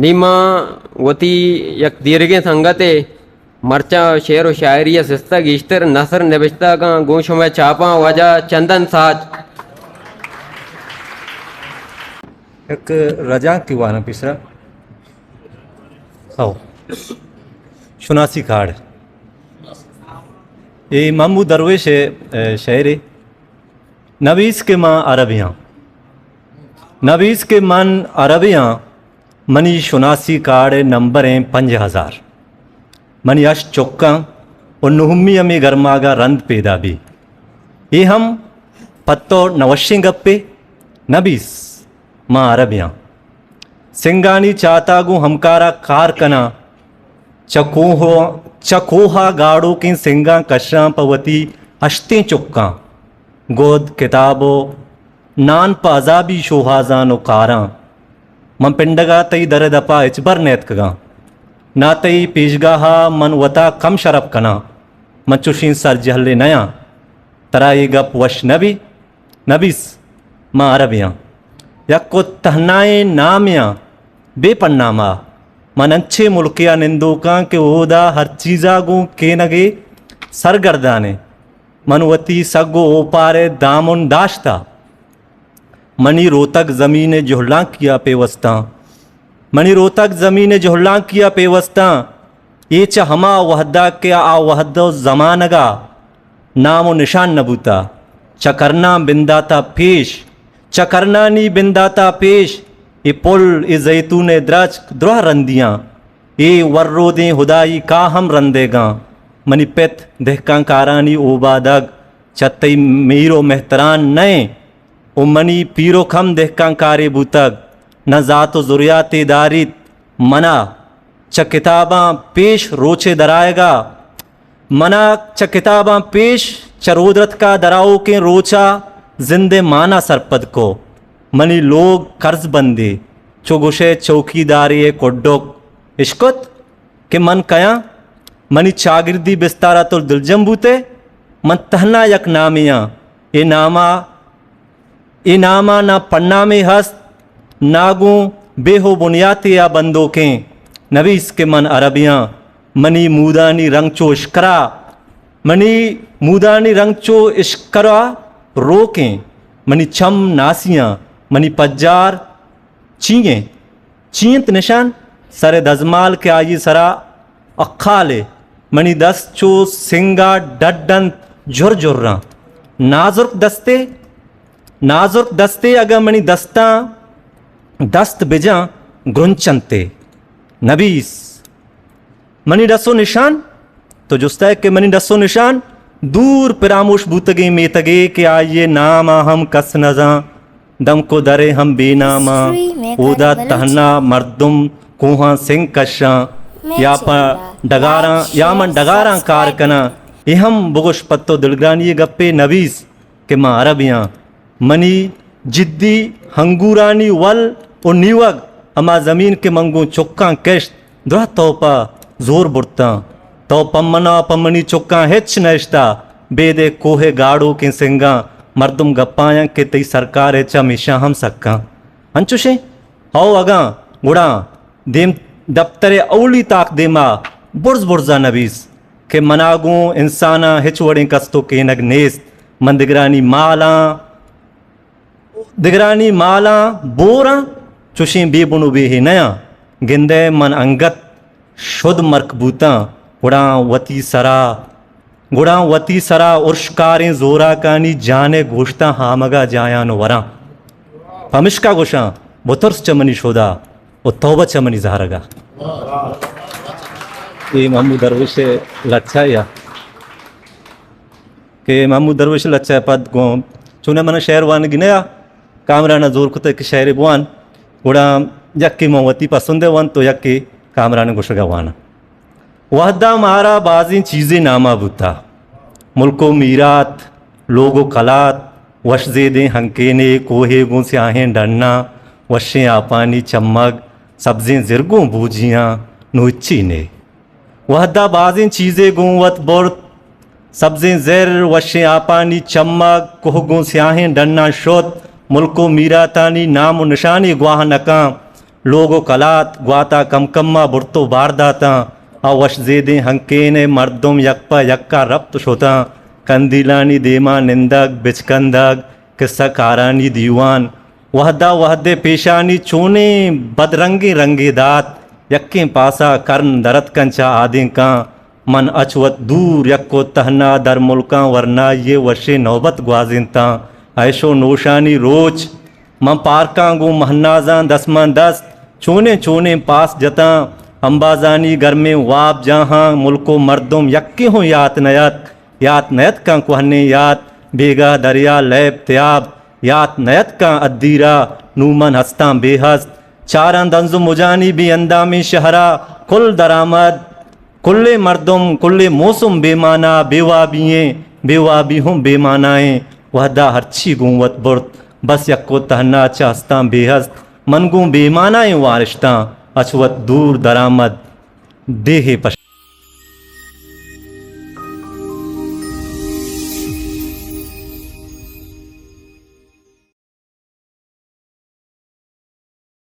نی ما وتی یک دیرگیں سنگتے مرچاں شعر و شاعری ء سستا گیشتر نثر نبشتہ کاں، گوں شمئے چاپاں واجہ چندن ساچ۔ یک رجانکی واناں پیسرا۔ ہو۔ شناسی کارڈ۔ اے محمود درویش ء، اے، شعرے۔ نبیس کہ من عربیاں۔ نبیس کہ من عربیاں، منی شناسی کارڈ ء نمبر ایں پنج ہزار۔ منی ہشت چکاں و نہمی ہمے گرماگا رند پیدا بی۔ اے ہم پہ تو نوشیں گپے؟ نبیس، من عربیاں۔ سنگانی چاتا گوں ہمکارا کار کناں۔ چہ کوہ، چہ کوہا گاڑوکیں سنگاں کشاں پہ وتی ہشتیں چکاں۔ گد، کتاب و نان پہ عذابی شوہازاں و کاراں۔ من پنڈگا تئی در ء دپا ہچبر نیتکگاں۔ نا تئی پیشگاہا من وتا کم شرپ کناں۔ من چوشیں سرجہلے نیاں۔ ترا اے گپ وش نہ بی؟ نبیس، من عربیاں۔ یک و تہنائیں نامے آں، بے پناما۔ من انچیں ملکے ء نندوکاں کہ اودا ہر چیزا گوں کینگے سرگردانے۔ من وتی سگ و اوپار ء دامن داشتہ۔ منی روتگ زمین ء جہلانکی ء پیوستاں۔ منی روتگ زمین ء جہلانکی ء پیوستاں۔ اے چہ ہما وہدا کہ آ وہد و زمانگا نام و نشان نہ بوتا۔ چہ کرناں بنداتا پیش، چہ کرنانی بنداتا پیش، اے پل، اے زیتون ء درچک دراہ رندیاں۔ اے ورودیں ہدائی کاہ ہم رندیگاں۔ منی پت دہکان کارانی اوبادگ چہ تئی میر و مہتران نئے و منی پیرک ہم دہکان کارے بوتگ، نہ زات و زریاتے داریت۔ منا چہ کتاباں پیش روچے درآیگا، منا چہ کتاباں پیش چہ رودرتکا درآؤکیں روچا زندے مانا سرپد کو۔ منی لوگ کرز بندے، چو گوشئے چوکیدارے ء کڈک۔ اشکت کہ من کیاں؟ منی چاگردی بستارا تو دلجم بوتے؟ من تہنا یک نامے آں۔ اے ناما، اے ناما نہ پنامے ہست، نہ گوں بیہ و بنیاتے آ بندوکیں۔ نبیس کہ من عربیاں، منی مودانی رنگ چو اشکرا، منی مودانی رنگ چو اشکرا روکیں، منی چم ناسیاں، منی پجار چی ایں؟ چی انت نشان؟ سر دزمال کہ آئی سرا اقالے، منی دست چو سنگا ڈڈ انت جھر جھراں۔ نازرک دستے، نازرک دستے اگاں منی دستاں دست بجاں گرنچنتے۔ نبیس۔ منی ڈس و نشان؟ تو جستئے کہ منی ڈس و نشان؟ دور پراموش بوتگیں میتگے کہ آئی ء نام ء ہم کس نزان۔ دمک و درے ہم بے نام ء۔ اودا تہنا مردم کوہاں سنگ کشاں یا پہ ڈگاراں، یا من ڈگاراں کار کناں۔ اے ہم بگوش پہ تو دلگرانی ء گپے نبیس۔ کہ من عربیاں۔ منی جدی ہنگورانی ول و نیوگ ہما زمین کہ من گوں چکاں کشت، دراہ تو پہ زور برتاں۔ تو پہ منا پہ منی چکاں ہچ نہ اشتا، بیدے کوہ گاڑوکیں سنگاں مردم گپایاں کہ تئی سرکار ء چہ میشاں ہم سکاں۔ انچوشیں؟ ہئو اگاں گڑا دیم دپتر ء اولی تاک دیما برز برزا نبیس کہ منا گوں انساناں ہچ وڑیں کست و کینگ نیست۔ من دگرانی مالاں، دگرانی مالاں بوراں، چوشیں بے بن و بیہے نیاں۔ گندئے من انگت شد مرک بوتاں، گڑا وتی سرا گڑا وتی سرا ارشکاریں زوراکانی جان ء گوشتاں ہامگا جایاں و وراں۔ پمشکا گوشاں، بترس چہ منی شدا و توبہ چہ منی زہرگا۔ اے محمود درویش ء لچہ یا کہ محمود درویش ء لچہ ء پد گوں چونہ من شعر وانگی نیا۔ کامران ء زور کتگ کہ شعرے بوان، گڑا یکے من وتی پسند ء ونت و یکے کامران ء گوشگ ء واناں۔ وہدا مارا بازیں چیزے ناما بوتا، ملک و میرات، لوگ و کلات، وش زیدیں ہنکینے، کوہے گوں سیاہیں ڈناں، وشیں آپانی چمگ، سبزیں زر گوں بوجیاں، نوں ہچی نے۔ وہدا بازیں چیزے گوں وت برت، سبزیں زر، وشیں آپانی چمگ، کوہ گوں سیاہیں ڈناں شت، ملک و میراتانی نام و نشانے گواہ نکاں۔ لوگ و کلات گواتا کم کما برت و بار داتاں۔ آ وش زیدیں ہنکین ء مردم یک پہ یکا رپت شتاں۔ کندیلانی دیما نندگ، بچکندگ، کسہ کارانی دیوان۔ وہدا وہدے پیشانی چونیں بدرنگیں رنگے دات۔ یکیں پاسا کرن درتکن چہ آدینکاں۔ من اچ وت دور یک و تہنا در ملکاں ورنائی ء وشیں نوبت گوازینتاں۔ عیش و نوشانی روچ۔ من پارکاں گوں مہنازاں دست مان دست، چونیں چونیں پاس جتاں۔ امبازانی گرمیں واب جاہاں، ملک و مردم یکے ہوں یات نیت۔ یات نیتکاں کوہنیں یات، بیگاہ دریا لیب تیاب۔ یات نیتکاں ادیرا، نوں من ہستاں بے ہست۔ چاراں دنز و مجانی بے اندامیں شہرا، کل درآمد۔ کلیں مردم، کلیں موسم بے مانا، بے وابی ایں، بے وابی ہوں بے مانا ایں۔ وہدا ہرچی گوں وت برت، بس یک و تہنا چہ ہستاں بے ہست۔ من گوں بے مانا ایں وارشتاں، اچ وت دور درآمد۔ ڈیہے پش۔